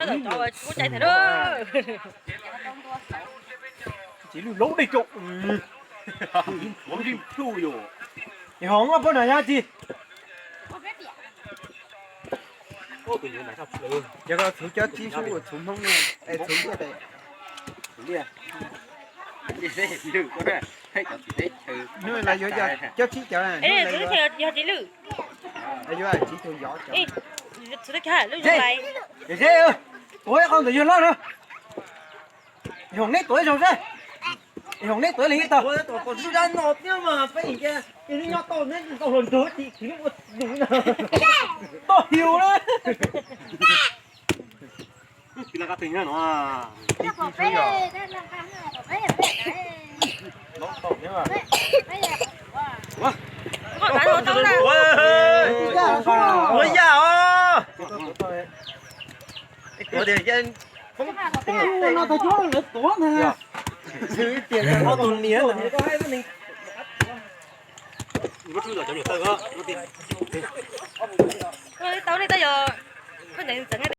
Ua cai thiab. Txiv lwj laub dej tsaum. Yog hov noj poj no yog tsi? Yog koj txhuv cob tsib sub ua txhuv Hmoob ne, es txhuv liaj. Hnub no yuav cob tsib cov na, yog txiv lwj. Yuav txiv tug yov cov. Ua ib qho ntawm yawg loj no. Hoom neb tuav ib zaug seb. Hoom neb tuav li ib tag. Ua tom tom lub dab no thiab mas peb nyob tau neb tau hluas nraug tsis tsis ua nus na. Toj hiu na. Tis la qab twg nyob no. Ua yam os. Ua tias no tau cuab lawv tuav ntag. Tus niam. Tau nej tau yog koj ntawd ntxeev.